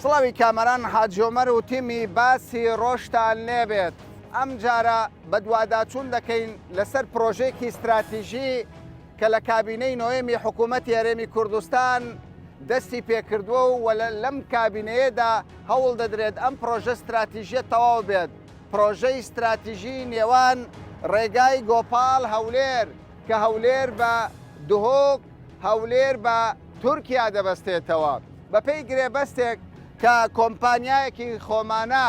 سڵاوی کامەران حاجی عومەر و تیمی باسی ڕۆژتان لێبێت. ئەمجارە بەدواداچوون دەکەین لەسەر پرۆژەیەکی ستراتیژی کە لە کابینەی نۆیەمی حکوومەتی هەرێمی کوردستان دەستی پێکردووە و لەم کابینەیەدا هەوڵ دەدرێت ئەم پرۆژە ستراتیژیە تەواو بێت، پرۆژەی ستراتیژی نێوان ڕێگای گۆپاڵ هەولێر کە هەولێر بە دهۆک، هەولێر بە تورکیا دەبەستێتەوە. بەپێی گرێبەستێک کە کۆمپانیایەکی خۆمانە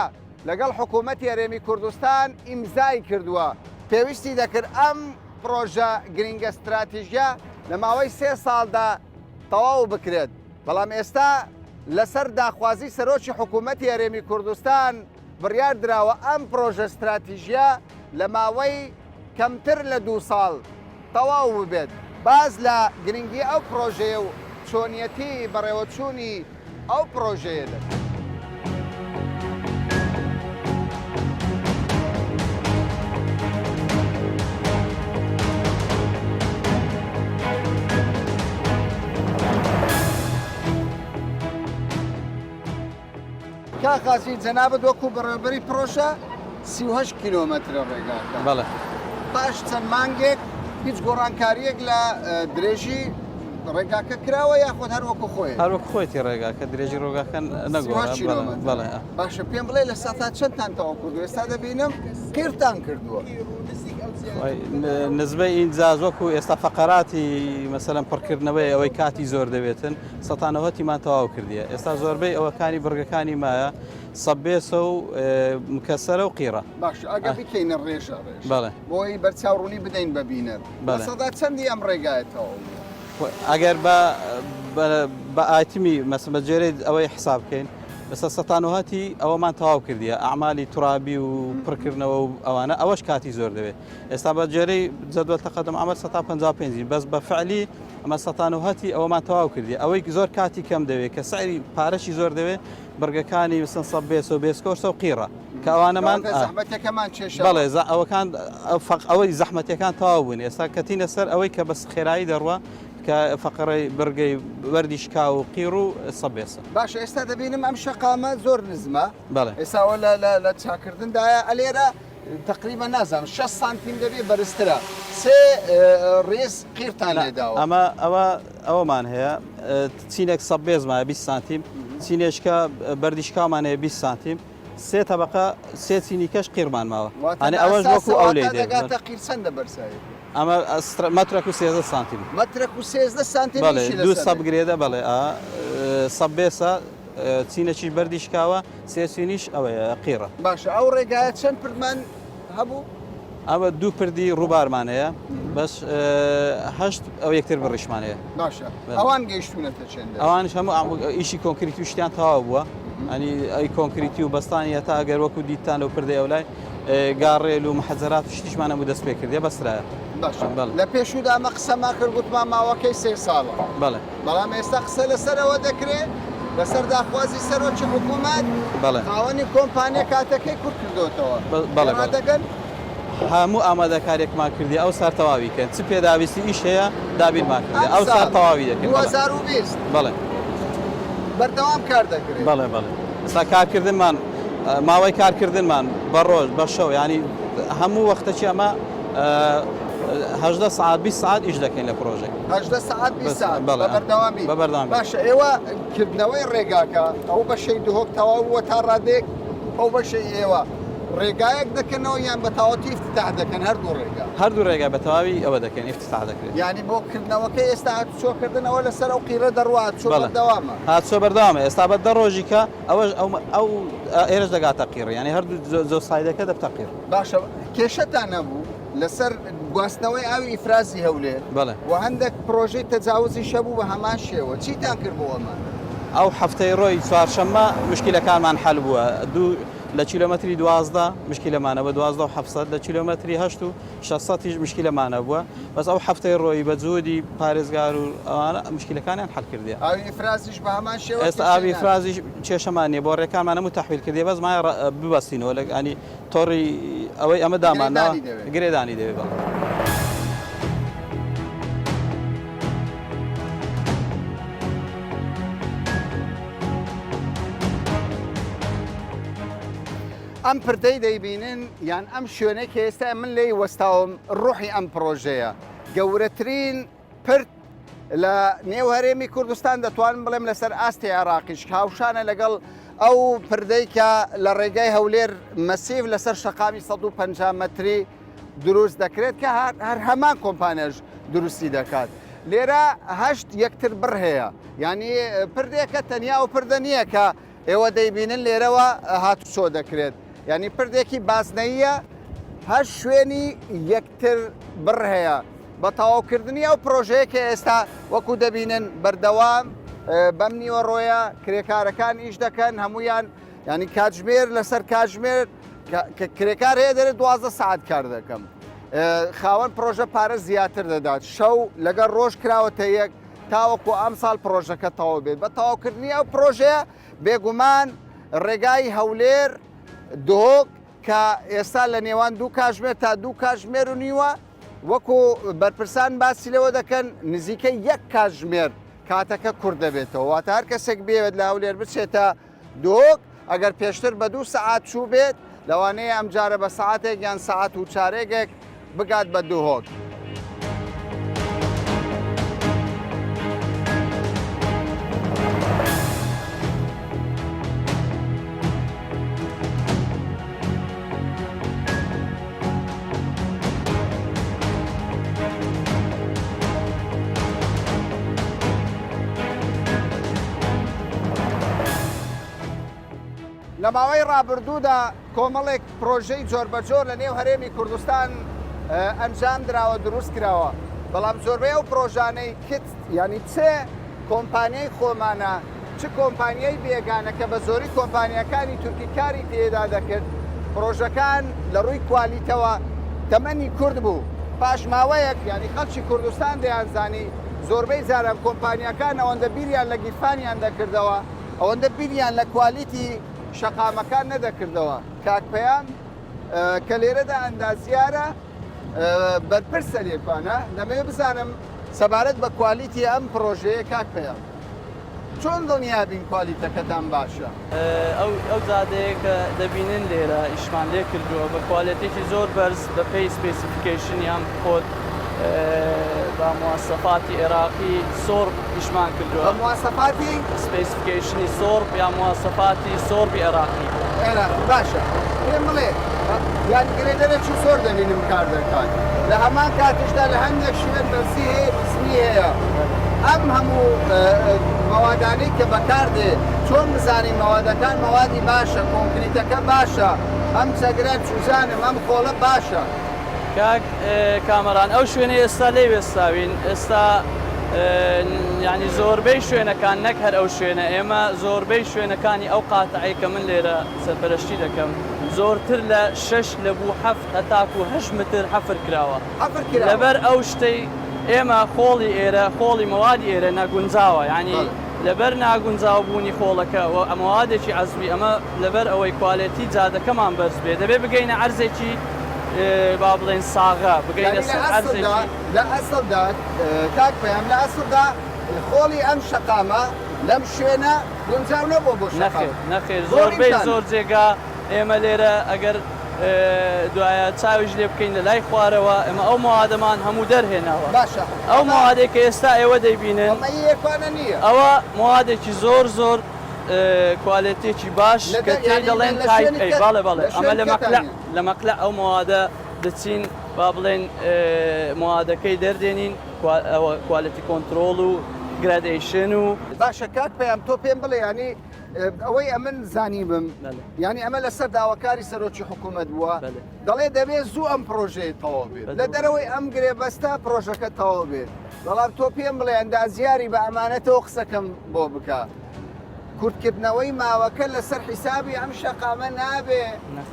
لەگەڵ حکوومەتی هەرێمی کوردستان ئیمزای کردووە، پێویستی دەکرد ئەم پڕۆژە گرینگە ستراتیژیە لە ماوەی سێ ساڵدا تەواو بکرێت، بەڵام ئێستا لەسەر داخوازی سەرۆکی حکوومەتی هەرێمی کوردستان بڕیار دراوە ئەم پڕۆژە ستراتیژیە لە ماوەی کەمتر لە دوو ساڵ تەواو ببێت. باس لە گرنگی ئەو پڕۆژەیە و چۆنیەتی بەڕێوەچوونی ئەو پڕۆژەیە دەکەین. کاک قازی جەنابت وەکو بەڕێوەبەری پڕۆژە 38 کیلۆمەترە ڕێگاکە بەڵێ پاش چەند مانگێک هیچ گۆڕانکاریەک لە درێژی ڕێگاکە کراوە یاخود هەر وەکو خۆی هەر وەکو خۆیەتی ڕێگاکە درێژی ڕۆگاکە نەگۆڕا بەڵێ باشە پێم بڵێ لە سەتا چەندتان تەواو کردو ئێستا دەبینم قیرتان کردووە نزبەی ئینجاز وەکو ئێستا فقراتی مەسەلەن پڕکردنەوەی ئەوەی کاتی زۆر دەوێتن سەتانەوەتیمان تەواو کردیە ئێستا زۆربەی ئەوەکانی بڕگەکانی مایە سەبێسە و مکەسەرە و قیڕە باش ئەگە بکەینە ڕێژە ڕێژ بەڵێ بۆی بەرچاو ڕوونی بدەین بە بینەر بەڵێ. سەدا چەندی ئەم ڕێگایە تەواو بووە؟ ئەگەر بە بە ئایتمی مەسە بە جێرەی ئەوەی حساب بکەین مەسە سەتانەوەتی ئەوەمان تەواو کردیە ئەعمالی ترابی و پڕکردنەوە و ئەوانە ئەوەش کاتی زۆر دەوێت ئێستا بە جێرەی جەدوەل تەقەدم عەمەل سەتا 55 بەس بە فعلی ئەمە سەتانەوەتی ئەوەمان تەواو کردیە ئەوەی زۆر کاتی کەم دەوێت کە سعری پارەشی زۆر دەوێت بڕگەکانی مەسەن سەبێسە و بێسکۆرسە و قیڕە کە ئەوانەمان زەحمەتەکەمان کێشا بەڵێ ئەوەکان ئەوەی زەحمەتەکان تەواو بوون ئێستا کەتینە سەر ئەوەی کە بەس خێرایی دەڕوە کە فەقڕی بڕگەی وەردی شکاو و قیڕ و سەبێسە باشە ئێستا دەبینم ئەم شەقامە زۆر نزمە بەڵێ ئێساوە لە چاکردندایە ئەلێرە تقریبا نازانم 6 سانتیم دەبێ بەرزترە سێ ڕێز قیرتان لێداوە ئەمە ئەوە ئەوەمان هەیە چینێک سەبێزمایە 20 سانتیم چینێشکە بەردی شکاومان هەیە 20 سانتیم سێ تەبقە سێ چینی کەش قیرمان ماوە ئەنی ئەوەش وەکو ئەو لێ دەگاتە قیر چەندە بەرزایی ئەمە مەترەک و 13 سانتیم مەترەک و 13 سانتیم بەڵێ دوو sub grade ە بەڵێ sub base ە چینەکی بەردی شکاوە سێ چینیش ئەوەیە قیڕە. باشە ئەو ڕێگایە چەند پردمان هەبوو؟ ئەوە دوو پردی ڕووبارمان هەیە بەس هەشت ئەو یەکتر بڕیشمان هەیە. باشە ئەوان گەیشتونەتە چێندە؟ ئەوانش هەموو ئیشی کۆنکریتی و شتیان تەواو بووە ئەنی ئەی کۆنکریتی و بەستانی هەتا ئەگەر وەکو دیتان لەو پردەی ئەولای گاڕێل و محەجەرات و شتیشمان هەموو دەست پێ کردیە بەسترایە. باشە لە پێشوودا ئەمە قسەمان کرد گوتمان ماوەکەی سێ ساڵە. بەڵێ. بەڵام ئێستا قسە لەسەر ئەوە دەکرێت لەسەر داخوازی سەرۆکی حکوومەت بەڵێ. خاوەنی کۆمپانیا کاتەکەی کورت کردۆتەوە. بەڵێ بەڵێ. دەگەن؟ هەموو ئامادەکاریەکمان کردی ئەو سار تەواوی کەن چ پێداویستی ئیش هەیە دابینمان کردی ئەو سار تەواوی دەکەین 2020 بەڵێ بەردەوام کار دەکرێت بەڵێ بەڵێ ئێستا کارکردنمان ماوەی کارکردنمان بە ڕۆژ بە شەو ینی هەموو وەختەکی ئەمە هەژدە سەعات 20 سەعات ئیش دەکەین لە پرۆژێک هەژدە سەعات 20 سەعات بەڵێ بە بەردەوامی بە بەردەوامی باشە ئێوە کردنەوەی ڕێگاکە ئەو بەشەی دهۆک تەواو بووە تا ڕادەیەک ئەو بەشەی ئێوە ڕێگایەک دەکەنەوە یان بە تەواوەتی افتتاح دەکەن هەردوو ڕێگا؟ هەردوو ڕێگا بە تەواوی ئەوە دەکەین افتتاح دەکرێت. یانی بۆ کردنەوەکەی ئێستا هاتوچۆکردن ئەوە لەسەر ئەو قیڕە دەڕوا هاتوچۆ بەردەوامە؟ هاتوچۆ بەردەوامە ئێستا بە دە ڕۆژی کە ئەوەش ئەو ئەو ئێرەش دەگاتە قیڕ یانی هەردوو زۆ side ەکە دەبتە قیڕ. باشە کێشەتان هەبوو لەسەر گواستنەوەی ئاوی ئیفرازی هەولێر بەڵێ. و هەندێک پرۆژەی تەجاوزیش هەبوو بە هەمان شێوە چیتان کرد بۆ ئەمانە؟ ئەو هەفتەی ڕۆی چوارشەممە مشکیلەکانمان حەل بووە دوو لە کیلۆمەتری 12 مشکیلەمان هەبووە 12 و 700 لە کیلۆمەتری هەشت و 600 یش مشکیلەمان هەبووە بەس ئەو هەفتەی ڕۆی بە جهودی پارێزگار و ئەوانە مشکیلەکانیان حەل کردیە. ئاوی ئیفرازیش بە هەمان شێوە ئێستا ئاوی ئیفرازیش کێشەمان نییە بۆ ڕێکانمان هەموو تەحویل کردیە بەس مایە ببەستینەوە لە ینی تۆڕی ئەوەی ئەمە داماننا گرێدانی دەوێت بەڵێ. ئەم پردەی دەیبینن یان ئەم شوێنەی کە ئێستا من لێی وەستاوم ڕۆحی ئەم پرۆژەیە گەورەترین پرد لە نێو هەرێمی کوردستان دەتوانم بڵێم لەسەر ئاستی عێراقیش هاوشانە لەگەڵ ئەو پردەی کە لە ڕێگای هەولێر مەسیف لەسەر شەقامی 150 مەتری دروست دەکرێت کە هەر هەمان کۆمپانیاش دروستی دەکات. لێرە هەشت یەکتر بڕ هەیە یعنی پردێکە تەنیا ئەو پردە نییە کە ئێوە دەیبینن لێرەوە هاتوچۆ دەکرێت یعنی پردێکی بازنەیە هەر شوێنی یەکتر بڕ هەیە بە تەواوکردنی ئەو پرۆژەیە کە ئێستا وەکو دەبینن بەردەوام بەم نیوەڕۆیە کرێکارەکان ئیش دەکەن هەمویان ینی کاتژمێر لەسەر کاتژمێر کە کرێکار هەیە دەێت دوازدە سعات کار دەکەم خاوەن پرۆژە پارە زیاتر دەدات شەو لەگەڵ ڕۆژ کراوەتە یەک تاوەکو ئەمساڵ پرۆژەکە تەواو بێت بە تەواوکردنی ئەو پرۆژەیە بێگومان ڕێگای هەولێر دهۆک کە ئێستا لە نێوان دوو کاژمێر تا دوو کاژمێر و نیوە وەکو بەرپرسان باسی لەوە دەکەن نزیکەی یەک کاتژمێر کاتەکە کورت دەبێتەوە واتە هەر کەسێک بێت لە هەولێر بچێتە دهۆک ئەگەر پێشتر بە دوو سەعات چوو بێت لەوانەیە ئەمجارە بە سەعاتێک یان سەعات و چارێگێک بگات بە دهۆک. لە ماوەی ڕابردوودا کۆمەڵێک پرۆژەی جۆربەجۆر لە نێو هەرێمی کوردستان ئەنجام دراوە دروست کراوە بەڵام زۆربەی ئەو پرۆژانەی کت یانی چ کۆمپانیای خۆمانە چ کۆمپانیای بێگانە کە بە زۆری کۆمپانیاکانی تورکی کاری تێدا دەکرد پرۆژەکان لە ڕووی کوالیتەوە تەمەنی کورت بوو پاش ماوەیەک یانی خەڵکی کوردستان دەیانزانی زۆربەی جاران کۆمپانیاکان ئەوەندە بیریان لە گیرفانیان دەکردەوە ئەوەندە بیریان لە کوالیتی شەقامەکان نەدەکردەوە. کاک پەیام کە لێرەدا ئەندازیارە بەرپرسە لێکوانە دەمەوێت بزانم سەبارەت بە کوالیتی ئەم پرۆژەیە کاک پەیام چۆن دڵنیا بین کوالیتەکەتان باشە؟ ئەو جادەیە کە دەبینن لێرە ئیشمان لێ کردووە بە کوالێتێکی زۆر بەرز بە پێی specification یان کۆد بە مواسەفاتی عێراقی SORP ئیشمان کردووە. بە مواسەفاتی؟ specification ی SORP یا مواسەفاتی SORP ی عێراقی. عێراقی باشە پێم بڵێ یان گرێدەرێکی زۆر دەبینم کار دەکات لە هەمان کاتیشدا لە هەندێک شوێن بەرزی هەیە نزمی هەیە ئەم هەموو مەوادانەی کە بەکاردێ چۆن بزانین مەوادەکان مەوادی باشە کۆنکریتەکە باشە ئەم چەگرە چوزانم ئەم خۆڵە باشە. کاک کامەران ئەو شوێنەی ئێستا لێی وێستاوین ئێستا یانی زۆربەی شوێنەکان نەک هەر ئەو شوێنە ئێمە زۆربەی شوێنەکانی ئەو قاتعەی کە من لێرە سەرپەرشتی دەکەم زۆرتر لە شەش لە بوو حەفت هەتاکوو هەشت متر حەفر کراوە حەفر کراوە لەبەر ئەو شتەی ئێمە خۆڵی ئێرە خۆڵی مەوادی ئێرە نەگونجاوە یانی لەبەر ناگونجاو بوونی خۆڵەکە و مەوادێکی عەزوی ئەمە لەبەر ئەوەی کوالێتی جادەکەمان بەرز بێ دەبێ بگەینە عەرزێکی با بڵێین ساغە بگەینە سەر عەرزێکی. لە ئەسڵدا کاک پەیام لە ئەسڵدا خۆڵی ئەم شەقامە لەم شوێنە گونجاو نەبووە بۆ شەقام. نەخێر نەخێر زۆربەی زۆر جێگا ئێمە لێرە ئەگەر دوایە چاویش لێ بکەین لە لای خوارەوە ئێمە ئەو مەوادەمان هەموو دەرهێناوە باشە ئەو مەوادەی کە ئێستا ئێوە دەیبینن ئەمە هی یەکانە نییە. ئەوە مەوادێکی زۆر زۆر کوالێتیەکی باش کە پێی دەڵێن type A بەڵێ بەڵێ ئەمە لە مەقلع لە مەقلع ئەو مەوادە دەچین با بڵێن مەوادەکەی دەردێنین quality control و gradation و باشە کاک پەیام تۆ پێم بڵێ ینی ئەوەی ئەمن زانیبم یانی ئەمە لەسەر داواکاری سەرۆکی حکوومەت بووە دەڵێ دەبێت زوو ئەم پرۆژەیە تەواو بێت لە دەرەوەی ئەم گرێبەستە پرۆژەکە تەواو بێت بەڵام تۆ پێم بڵێ ئەندازیاری بە ئەمانەتەوە قسەکەم بۆ بکە کورتکردنەوەی ماوەکە لەسەر حیسابی ئەم شەقامە نابێ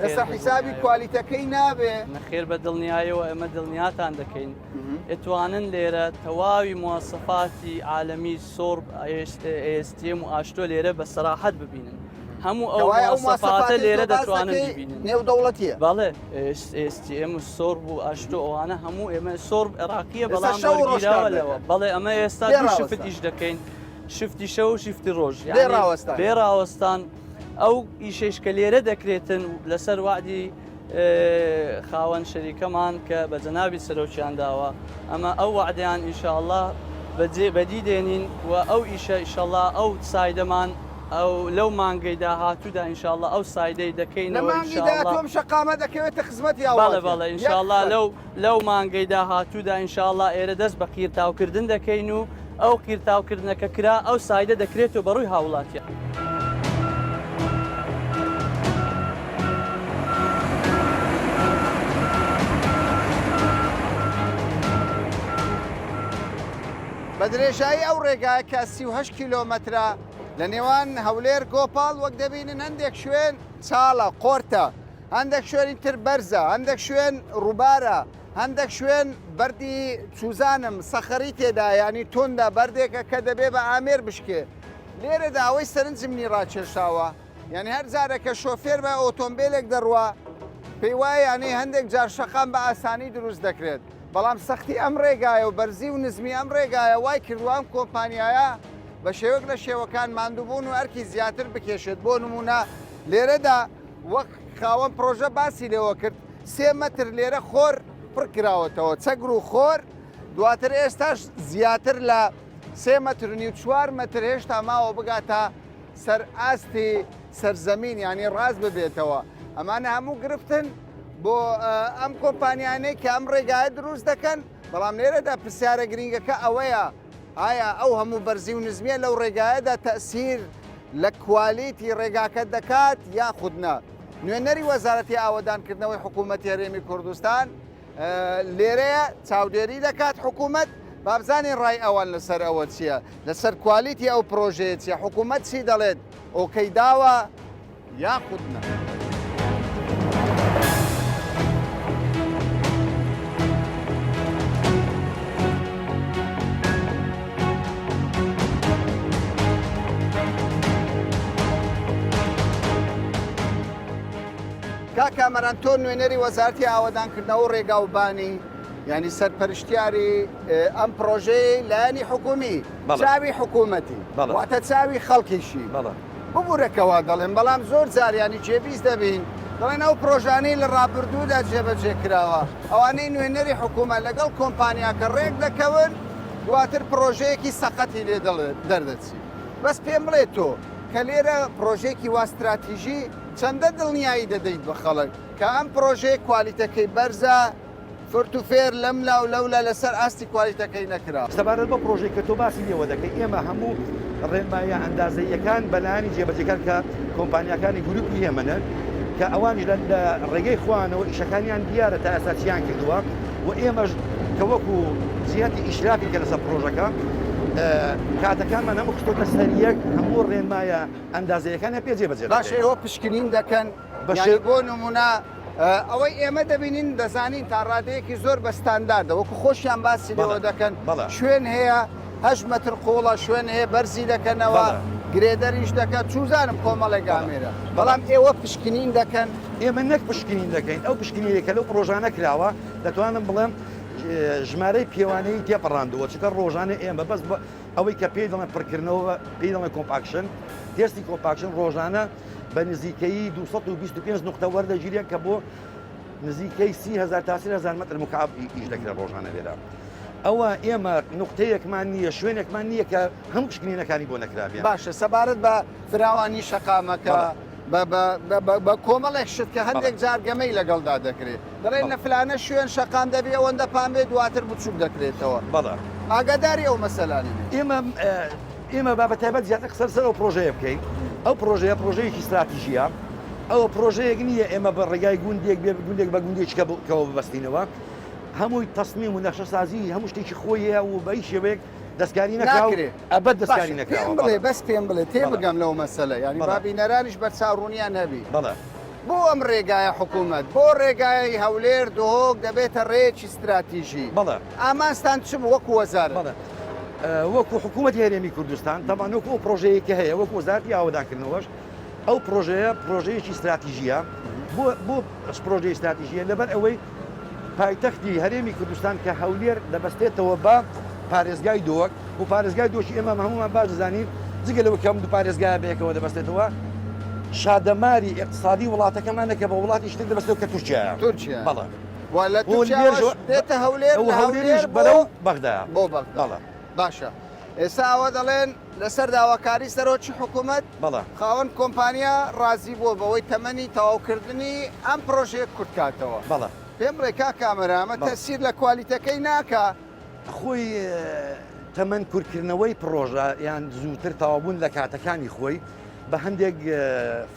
لەسەر حیسابی کوالیتەکەی نابێ نەخێر بە دڵنیایەوە ئێمە دڵنیاتان دەکەین ئەتوانن لێرە تەواوی مواسەفاتی عالەمی SORP ASTM و AASHTO لێرە بە سەراحەت ببینن هەموو ئەو مواسەفاتە لێرە دەتوانن ببینن نێودەوڵەتیە بەڵێ ASTM و SORP و AASHTO ئەوانە هەموو ئێمە SORP عێراقیە بەڵام وەرگیراوە لەوە بەڵێ ئەمە ئێستا دوو shift ئیش دەکەین shift ی شەو و shift ی ڕۆژ بێ ڕاوەستان. ئەو ئیشەیش کە لێرە دەکرێتن لەسەر وەعدی خاوەن شەریکەمان کە بە جەنابی سەرۆکیان داوە ئەمە ئەو وەعدەیان ئینشاءاللە بەجێ بەدی دێنین و ئەو ئیشە ئیشەڵا ئەو سایدەمان ئەو لەو مانگەی داهاتوودا ئینشاءاللە ئەو سایدەی لە دەکەینەوە مانگی ئینشاءاللە داهاتوو ئەم شەقامە دەکەوێتە خزمەتی بەڵێ هاوڵاتیان بەڵێ یەک ئینشاءاللە خەت. لەو لەو مانگەی داهاتوودا ئینشاءاللە ئێرە دەست بە قیرتاوکردن دەکەین و ئەو قیرتاوکردنە کە کرا ئەو سایدە دەکرێتەوە بەڕووی هاوڵاتیان. بە درێژایی ئەو ڕێگایە کە 38 کیلۆمەترە لە نێوان هەولێر گۆپاڵ وەک دەبینن هەندێک شوێن چاڵە قۆرتە هەندێک شوێنی تر بەرزە هەندێک شوێن ڕووبارە هەندێک شوێن بەردی چوزانم سەخەری تێدا ینی توندە بەردێکە کە دەبێ بە ئامێر بشکێ لێرەدا ئەوەی سەرنجم منی ڕاکێشاوە یعنی هەر جارە کە شۆفێر بە ئۆتۆمبیلێک دەڕوا پێی وایە یعنی هەندێک جار شەقام بە ئاسانی دروست دەکرێت بەڵام سەختی ئەم ڕێگایە و بەرزی و نزمی ئەم ڕێگایە وای کردووە ئەم کۆمپانیایە بە شێوەک لە شێوەکان ماندووبوون و ئەرکی زیاتر بکێشێت بۆ نمونە لێرەدا وەک خاوەن پرۆژە باسی لێوە کرد سێ مەتر لێرە خۆر پڕ کراوەتەوە چەگر و خۆر دواتر ئێستاش زیاتر لە سێ مەتر و نیو چوار مەتر هێشتا ماوە بگاتە سەر ئاستی سەرزەمین یانی ڕاست ببێتەوە ئەمانە هەموو گرفتن بۆ ئەم کۆمپانیانەی کە ئەم ڕێگایە دروست دەکەن بەڵام لێرەدا پرسیارە گرنگەکە ئەوەیە ئایا ئەو هەموو بەرزی و نزمیە لەو ڕێگایەدا تەسیر لە کوالیتی ڕێگاکە دەکات یاخود نا نوێنەری وەزارەتی ئاوەدانکردنەوەی حکوومەتی هەرێمی کوردستان لێرەیە چاودێری دەکات حکوومەت بابزانین ڕای ئەوان لەسەر ئەوە چییە لەسەر کوالیتی ئەو پرۆژەیە چیە حکوومەت چی دەڵێت okay داوە یاخود نا. کاک کامەران تۆ نوێنەری وەزارەتی ئاوەدانکردنەوە و ڕێگاوبانی یعنی سەرپەرشتیاری ئەم پرۆژەیە لایەنی حکومی چاوی حکوومەتی واتە چاوی خەڵکیشی ببورە کە وا دەڵێم بەڵام زۆر جار یانی جێبیست دەبین دەڵێن ئەو پرۆژانەی لە ڕابردوودا جێبەجێ کراوە ئەوانەی نوێنەری حکوومەت لەگەڵ کۆمپانیاکە ڕێک دەکەون دواتر پرۆژەیەکی سەقەتی لێ دەردەچی بەس پێم بڵێ تۆ کە لێرە پرۆژێکی وا ستراتیژی چەندە دڵنیایی دەدەیت بە خەڵک کە ئەم پرۆژەیە کوالیتەکەی بەرزە فرت و فێر لەم لا و لەولا لەسەر ئاستی کوالیتەکەی نەکرا. سەبارەت بەو پڕۆژەی کە تۆ باسی لێوە دەکەی، ئێمە هەموو ڕێنماییە ئەندازەییەکان بە لایەنی جێبەجێکار کە کۆمپانیاکانی گروپی ئێمەنن کە ئەوانیش لە ڕێگەی خۆیانەوە ئیشەکانیان دیارە تا ئێستا چیان کردووە و ئێمەش کە وەکو جیهەتی ئیشرافین کە لەسەر پڕۆژەکە کاتەکانمان هەموو خستۆتە سەر یەک هەموو ڕێنمایە ئەندازەیەکانیان پێ جێبەجێ باشە دەکەین. ئێوە پشکنین دەکەن بە یانی شێ بۆ نمونە ئەوەی ئێمە دەبینین دەزانین تا ڕادەیەکی زۆر بە ستانداردە وەکو خۆشیان باسی لێوە بەڵێ دەکەن بەڵێ. شوێن هەیە هەشت مەتر قوڵە شوێن هەیە بەرزی دەکەنەوە بەڵێ. گرێدەریش دەکات چوزانم کۆمەڵێک بەڵێ ئامێرە بەڵێ. بەڵام ئێوە پشکنین دەکەن؟ ئێمە نەک پشکنین دەکەین ئەو پشکنینەی کە لەو پڕۆژانە کراوە دەتوانم بڵێم ژمارەی پێوانەیی تێپەڕاندووە چونکە ڕۆژانە ئێمە بەس ئەوەی کە پێی دەڵێن پڕکردنەوە پێی دەڵێن compaction تێستی compaction ڕۆژانە بە نزیکەیی 225 نقطە وەردەگیرێن کە بۆ نزیکەی 30 هزار تا 30 هزار متر مکعب ئیش دەکرێت ڕۆژانە لێرە ئەوە ئێمە نقطەیەکمان نییە شوێنێکمان نییە کە هەموو پشکنینەکانی بۆ نەکرابێن. باشە سەبارەت بە فراوانی شەقامەکە بە کۆمەڵێک شت کە هەندێک جار گەمەی لەگەڵدا دەکرێت دەڵێن لە فلانە شوێن شەقام دەبێ ئەوەندە پان بێت دواتر بچووک دەکرێتەوە بەڵێ ئاگاداری ئەو مەسەلانە ئێمە ئێمە با بە تایبەت زیاتر قسە لەسەر ئەو پرۆژەیە بکەین ئەو پرۆژەیە پرۆژەیەکی ستراتیژیە ئەوە پرۆژەیەک نییە ئێمە بە ڕێگای گوندێک بێ گوندێک بە گوندێکی کەەوە ببەستینەوە هەمووی تەسمیم و نەخشەسازی هەموو شتێکی خۆیە و بە هیچ شێوەیەک دەستکاری نەکراوە ئەبەد دەستکاری نەکراوە پێم بڵێ بەس پێم بڵێ تێ بگەم لەو مەسەلە یانی با بینەرانیش بەرچاوڕوونیان هەبی بەڵێ بۆ ئەم ڕێگایە حکوومەت بۆ ڕێگای هەولێر دهۆک دەبێتە ڕێیەکی ستراتیژی بەڵێ ئامانجتان چ بوو وەکو وەزارەت؟ بەڵێ وەکو حکوومەتی هەرێمی کوردستان تەبعەن وەکو ئەو پرۆژەیە کە هەیە وەکو وەزارەتی ئاوەدانکردنەوەش ئەو پرۆژەیە پرۆژەیەکی ستراتیژیە بۆ بۆ پرۆژەی ستراتیژیە لەبەر ئەوەی پایتەختی هەرێمی کوردستان کە هەولێر دەبەستێتەوە بە پارێزگای دۆک و پارێزگای دۆکی ئێمە هەمومان باش دەزانین جگە لەوە کە ئەم دوو پارێزگایە بەیەکەوە دەبەستێتەوە. شادەماری ئیقتسادی وڵاتەکەمانە کە بە وڵاتیش تر دەبەستێتەوە کە تورکیایە. تورکیا. بەڵێ. و لە تورکیاوەش دێتە هەولێر، لە هەولێر بەرەو بەغدا. بۆ بەغدا. بەڵێ. باشە ئێستا ئەوە دەڵێن لەسەر داواکاری سەرۆکی حکوومەت بەڵێ. خاوەن کۆمپانیا ڕازی بووە بەوەی تەمەنی تەواوکردنی ئەم پڕۆژەیە کورت کاتەوە. بەڵێ. پێم بڵێ کاک کامەران ئەمە تەسیر لە کوالیتەکەی ناکا؟ خۆی تەمەن کورتکردنەوەی پڕۆژە یان زووتر تەواوبوون لە کاتەکانی خۆی بە هەندێک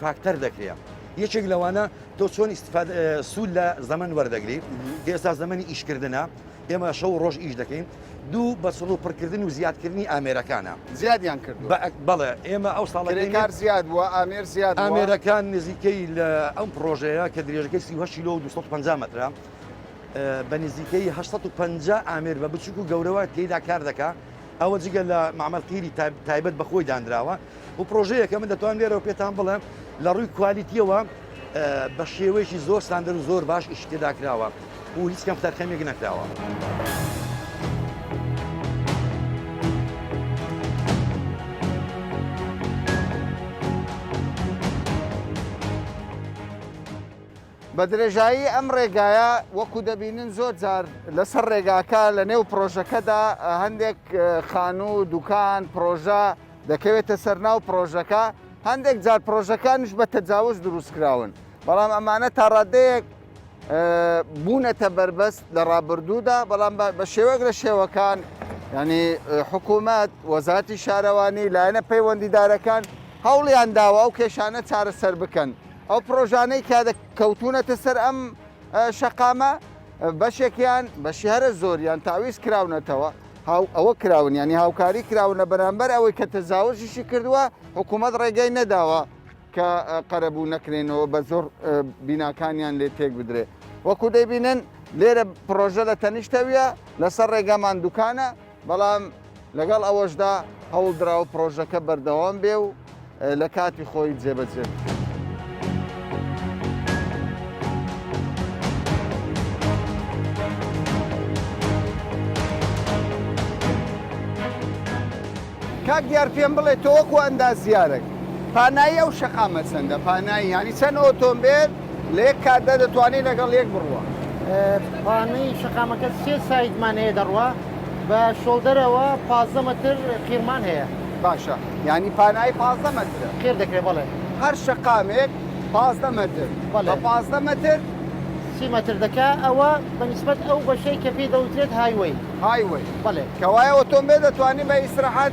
فاکتەر دەکرێت. یەکێک لەوانە تۆ چۆن سوود لە زەمەن وەردەگری، کە ئێستا زەمەنی ئیشکردنە، ئێمە شەو و ڕۆژ ئیش دەکەین. دوو، بە چڕ و پڕکردن و زیادکردنی ئامێرەکانە. زیادیان کردووە. بەڵێ، ئێمە ئەو ساڵە کرێکار زیاد بووە، ئامێر زیاد بووە. ئامێرەکان نزیکەی لە ئەم پڕۆژەیە کە درێژەکەی 38 کیلۆ و 250 مەترە، بە نزیکەی 850 ئامێر بە بچووک و گەورەوە تێیدا کار دەکا، ئەوە جگە لە مەعمەل قیری تایبەت بە خۆی دانراوە و پڕۆژەیەکە من دەتوانم لێرەوە پێتان بڵێم لە ڕووی کوالیتیەوە بە شێوەیەکی زۆر ستاندەر و زۆر باش ئیشی تێدا کراوە و هیچ کەمتەرخەمیەک نەکراوە. بە درێژایی ئەم ڕێگایە وەکو دەبینن زۆر جار لەسەر ڕێگاکە لە نێو پرۆژەکەدا هەندێک خانوو دوکان پرۆژە دەکەوێتە سەر ناو پرۆژەکە هەندێک جار پرۆژەکانیش بە تەجاوز دروست کراون بەڵام ئەمانە تا ڕادەیەک بوونەتە بەربەست لە ڕابردوودا بەڵام بە شێوەک لە شێوەکان ینی حکوومەت وەزارەتی شارەوانی لایەنە پەیوەندیدارەکان هەوڵیان داوە ئەو کێشانە چارەسەر بکەن. ئەو پڕۆژانەی کە کەوتوونەتە سەر ئەم شەقامە بەشێکیان بەشی هەرە زۆریان تاویز کراونەتەوە هاو ئەوە کراون ینی هاوکاری کراون لە بەرامبەر ئەوەی کە تەزاوزیشی کردووە حکوومەت ڕێگەی نەداوە کە قەرەبوو نەکرێنەوە بە زۆر بیناکانیان لێ تێک بدرێ وەکو دەیبینن لێرە پرۆژە لە تەنیشتەویە لەسەر ڕێگامان دوکانە بەڵام لەگەڵ ئەوەشدا هەوڵدراوە پڕۆژەکە بەردەوام بێ و لە کاتی خۆی جێبەجێ بکرێت. کاک دیار پێم بڵێ تۆ وەکو ئەندازیارێک پانایی ئەو شەقامە چەندە پانایی یانی چەند ئۆتۆمبێل لە یەک کاتدا دەتوانێت لەگەڵ یەک بڕوا؟ پانەی شەقامەکە سێ side مان هەیە دەڕوا بە shoulder ەوە 15 مەتر قیرمان هەیە. باشە یانی پانایی 15 مەترە؟ قیر دەکرێت بەڵێ. هەر شەقامێک 15 مەتر بەڵێ. بە 15 مەتر 30 مەتر دەکا ئەوە بە نیسبەت ئەو بەشەی کە پێی دەوترێت highway. highway. بەڵێ. کەوایە ئۆتۆمبێل دەتوانێت بە ئیسراحەت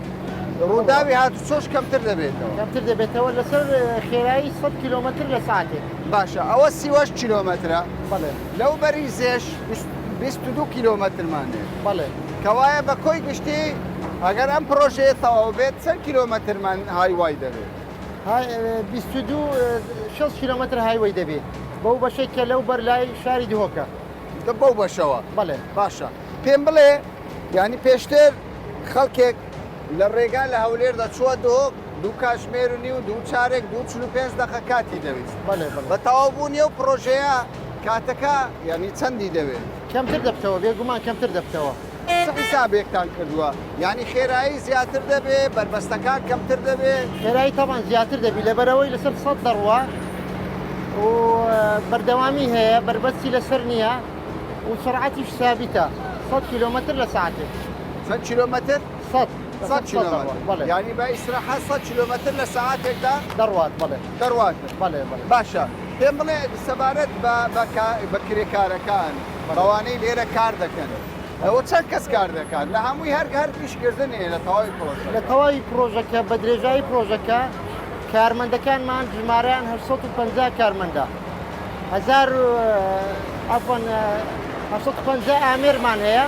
ڕووداوی هاتوچۆش کەمتر دەبێتەوە. کەمتر دەبێتەوە لەسەر خێرایی 100 کیلۆمەتر لە سەعاتێک. باشە ئەوە 38 کیلۆمەترە. بەڵێ. لەو بەری زێش 22 کیلۆمەترمان هەیە. بەڵێ. کەوایە بە کۆی گشتی ئەگەر ئەم پرۆژەیە تەواو بێت چەند کیلۆمەترمان highway دەبێت؟ 22 60 کیلۆمەتر highway دەبێت بەو بەشەی کە لەو بەر لای شاری دهۆکە. بەو بەشەوە. بەڵێ. باشە پێم بڵێ یانی پێشتر خەڵکێک لە ڕێگا لە هەولێر دەچووە دهۆک دوو کاتژمێر و نیو دوو چارێک دوو 45 دەقە کاتی دەویست بەڵێ بەڵێ. بە تەواو بوونی ئەو پڕۆژەیە کاتەکە یانی چەندی دەوێت؟ کەمتر دەبتەوە بێگومان کەمتر دەبتەوە. چ حیسابێکتان کردووە؟ یانی خێرایی زیاتر دەبێ بەربەستەکان کەمتر دەبێ؟ خێرایی تەبعەن زیاتر دەبی لەبەرئەوەی لەسەر سەد دەڕوا و بەردەوامی هەیە بەربەستی لەسەر نییە و سرعەتیش سابیتە 100 کیلۆمەتر لە ساعتێک. چەند کیلۆمەتر؟ 100 100 کیلۆمەتر بەڵێ. یانی بە ئیسراحە 100 کیلۆمەتر لە سەعاتێکدا دەڕوات بەڵێ. دەڕوات. بەڵێ بەڵێ. باشە پێم بڵێ سەبارەت بە بە کرێکارەکان بەوانەی لێرە کار دەکەن ئەوە چەند کەس کار دەکات لە هەمووی هەر هەر ئیشکردن هەیە لە تەواوی پرۆژەکە؟ لە تەواوی پرۆژەکە بە درێژایی پرۆژەکە کارمەندەکانمان ژمارەیان 850 کارمەندە. هەزار عەفوەن 850 ئامێرمان هەیە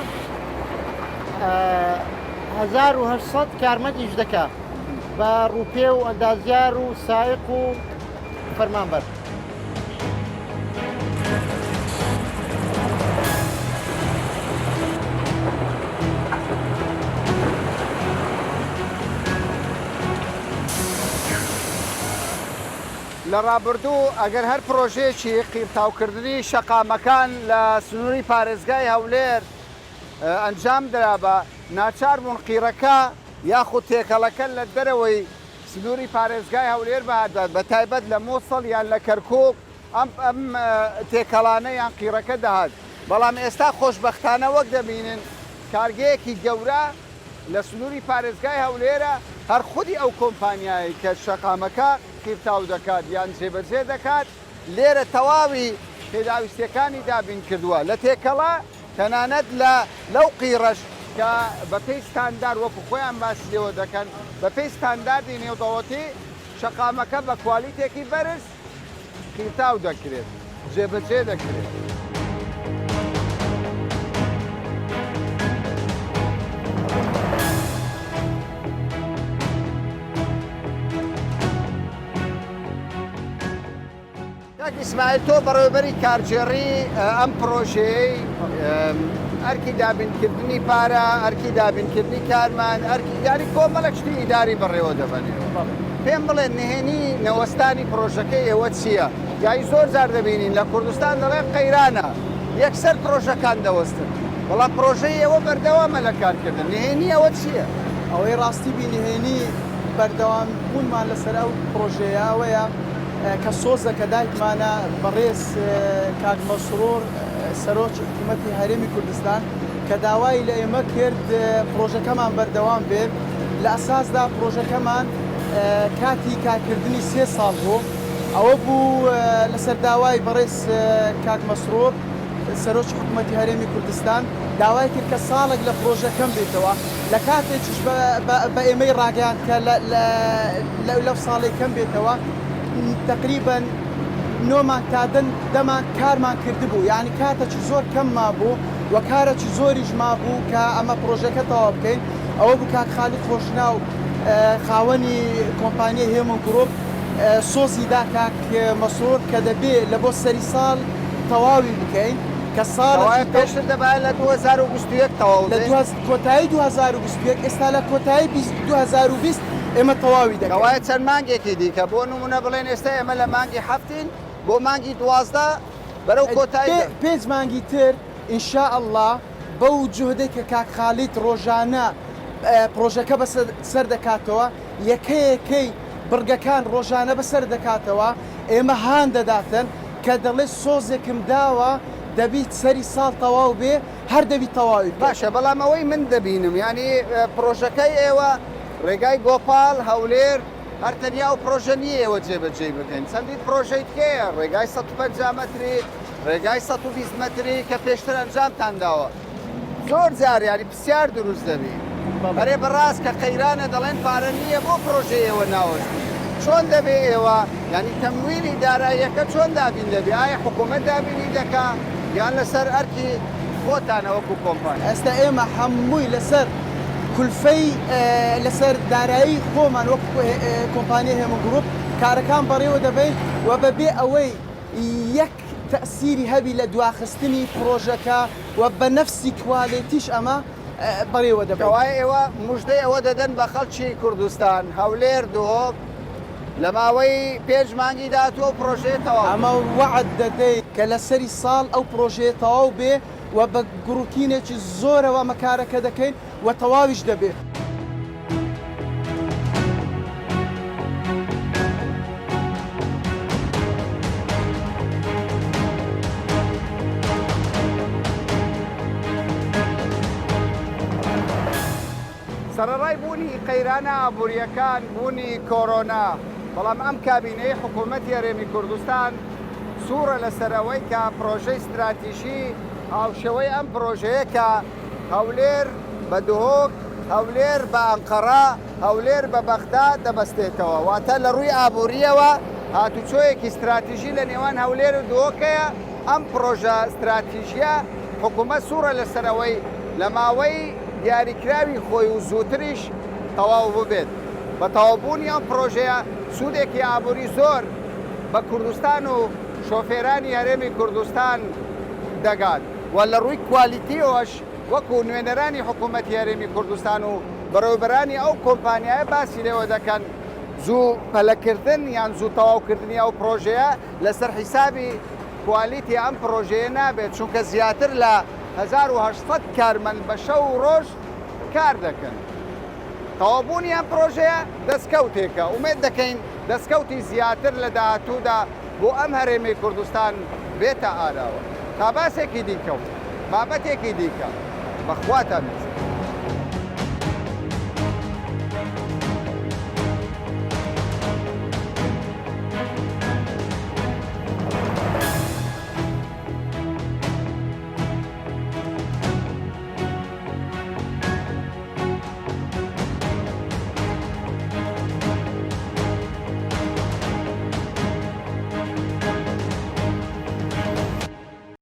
1800 کارمەند ئیش دەکا بە ڕووپێ و ئەندازیار و سایق و فەرمانبەر. لە ڕابردوو ئەگەر هەر پڕۆژەیەکی قیرتاوکردنی شەقامەکان لە سنووری پارێزگای هەولێر ئەنجام درابا، ناچار بوون قیڕەکە یاخود تێکەڵەکە لە دەرەوەی سنووری پارێزگای هەولێر بهاتبات بە تایبەت لە مووسڵ یان لە کەرکووک ئەم ئەم تێکەڵانە یان قیڕەکە دەهات، بەڵام ئێستا خۆشبەختانە وەک دەبینن کارگەیەکی گەورە لە سنووری پارێزگای هەولێرە، هەر خودی ئەو کۆمپانیایەی کە شەقامەکە قیرتاو دەکات یان جێبەجێ دەکات لێرە تەواوی پێداویستییەکانی دابین کردووە لە تێکەڵە تەنانەت لە لەو قیڕەش کە بەپێی ستاندار وەکو خۆیان باسی لێوە دەکەن بەپێی ستانداردی نێودەوڵەتی شەقامەکە بە کوالیتێکی بەرز قیرتاو دەکرێت، جێبەجێ دەکرێت. کاک ئیسماعیل تۆ بەڕێوەبەری کارگێڕی ئەم پڕۆژەیەی ئەرکی دابینکردنی پارە، ئەرکی دابینکردنی کارمەند، ئەرکی یانی کۆمەڵێک شتی ئیداری بەڕێوە دەبەنەوە. پێم بڵێ نهێنی نەوەستانی پڕۆژەکەی ئێوە چییە؟ یانی زۆر جار دەبینین لە کوردستان دەڵێن قەیرانە، یەکسەر پڕۆژەکان دەوەستن، بەڵام پڕۆژەی ئێوە بەردەوامە لە کارکردن، نهێنی ئەوە چییە؟ ئەوەی ڕاستی بی نهێنی بەردەوام بوونمان لەسەر ئەو پڕۆژەیە ئەوەیە کە سۆزە کە دایکمانە بەڕێز کاک مەسرور سەرۆکی حکوومەتی هەرێمی کوردستان کە داوای لە ئێمە کرد پڕۆژەکەمان بەردەوام بێت لە ئەساسدا پڕۆژەکەمان کاتی کارکردنی سێ ساڵ بوو ئەوە بوو لەسەر داوای بەڕێز کاک مەسرور سەرۆکی حکوومەتی هەرێمی کوردستان داوای کرد کە ساڵێک لە پڕۆژە کەم بێتەوە لە کاتێکیش بە ئێمەی ڕاگەیاند کە لەو ساڵەی کەم بێتەوە تەقریبەن نۆ مانگ تا دە مانگ کارمان کردبوو یانی کاتەکی زۆر کەم مابوو و کارەکی زۆریش مابوو کە ئەمە پڕۆژەکە تەواو بکەین ئەوە بوو کاک خالید خۆشناو خاوەنی کۆمپانیای هێمن گروپ سۆزی دا کاک مەسرور کە دەبێ لە بۆ سەری ساڵ تەواوی بکەین کە ساڵێکی پێشتر دەبایە لە 2021 تەواو لە کۆتایی 2021 ئێستا لە کۆتایی 2020 ئێمە تەواوی دەکەین. کەوایە چەند مانگێکی دیکە بۆ نمونە بڵێن ئێستا ئێمە لە مانگی حەفتین بۆ مانگی 12 بەرەو کۆتایی پێنج مانگی تر ان شاء اللە بەو جوهدەی کە کاک خالید ڕۆژانە پڕۆژەکە بەسەر دەکاتەوە یەکە یەکەی بڕگەکان ڕۆژانە بەسەر دەکاتەوە ئێمە هان دەداتن کە دەڵێ سۆزێکم داوە دەبیت سەری ساڵ تەواو بێ هەر دەبی تەواوی بکەین. باشە بەڵام ئەوەی من دەبینم یانی پڕۆژەکەی ئێوە ڕێگای گۆپاڵ هەولێر هەر تەنیا ئەو پڕۆژە نییە ئێوە جێبەجێی بکەن چەندین پڕۆژەی دیکەیە ڕێگای 150 مەتری ڕێگای 120 مەتری کە پێشتر ئەنجامتان داوە زۆر جار یانی پرسیار دروست دەبی ئەرێ بەڕاست کە قەیرانە دەڵێن پارە نییە بۆ پرۆژەی ئێوە ناوەستی چۆن دەبێ ئێوە یانی تەمویلی داراییەکە چۆن دابین دەبێ ئایا حکوومەت دابینی دەکا یان لەسەر ئەرکی خۆتانە وەکو کۆمپانیا؟ ئێستا ئێمە هەمووی لەسەر کولفەی لەسەر دارایی خۆمان وەک کۆمپانیای هێمن گروپ کارەکان بەڕێوە دەبەین و بەبێ ئەوەی یەک تەئسیری هەبی لە دواخستنی پڕۆژەکە و بە نەفسی کوالێتیش ئەمە بەڕێوە دەبەین. کەوایە ئێوە موژدەی ئەوە دەدەن بە خەڵکی کوردستان، هەولێر، دهۆک، لە ماوەی پێنج مانگی داهاتوو ئەو پڕۆژەیە تەواو دەبێت. ئەمە وەعد دەدەین کە لە سەری ساڵ ئەو پڕۆژەیە تەواو بێ و بە گوڕوتینێکی زۆرەوە ئەمە کارەکە دەکەین و تەواویش دەبێ. سەرەڕای بوونی قەیرانە ئابوورییەکان، بوونی کۆرۆنا، بەڵام ئەم کابینەی حکوومەتی هەرێمی کوردستان سوورە لەسەر ئەوەی کە پرۆژەی ستراتیژی هاوشێوەی ئەم پرۆژەیە کە هەولێر بە دهۆک، هەولێر بە ئەنقەڕە، هەولێر بە بەغدا دەبەستێتەوە. واتە لە ڕووی ئابوورییەوە هاتوچۆیەکی ستراتیژی لە نێوان هەولێر و دهۆک هەیە، ئەم پڕۆژە ستراتیژییە حکوومەت سوورە لەسەر ئەوەی لە ماوەی دیاریکراوی خۆی و زووتریش تەواو ببێت. بە تەواوبوونی ئەم پڕۆژەیە سوودێکی ئابووری زۆر بە کوردستان و شۆفێرانی هەرێمی کوردستان دەگات. و لە ڕووی کوالیتییەوەش وەکو نوێنەرانی حکوومەتی هەرێمی کوردستان و بەڕێوەبەرانی ئەو کۆمپانیایە باسی لێوە دەکەن، زوو پەلەکردن یان زوو تەواوکردنی ئەو پڕۆژەیە لەسەر حیسابی کوالیتی ئەم پڕۆژەیە نابێت، چونکە زیاتر لە 1800 کارمەند بە شەو و ڕۆژ کار دەکەن. تەواوبوونی ئەم پرۆژەیە دەستکەوتێکە، ئومێد دەکەین دەستکەوتی زیاتر لە داهاتوودا بۆ ئەم هەرێمەی کوردستان بێتە ئاراوە. تا باسێکی دیکە و بابەتێکی دیکە بە خواتان دەسپێرم.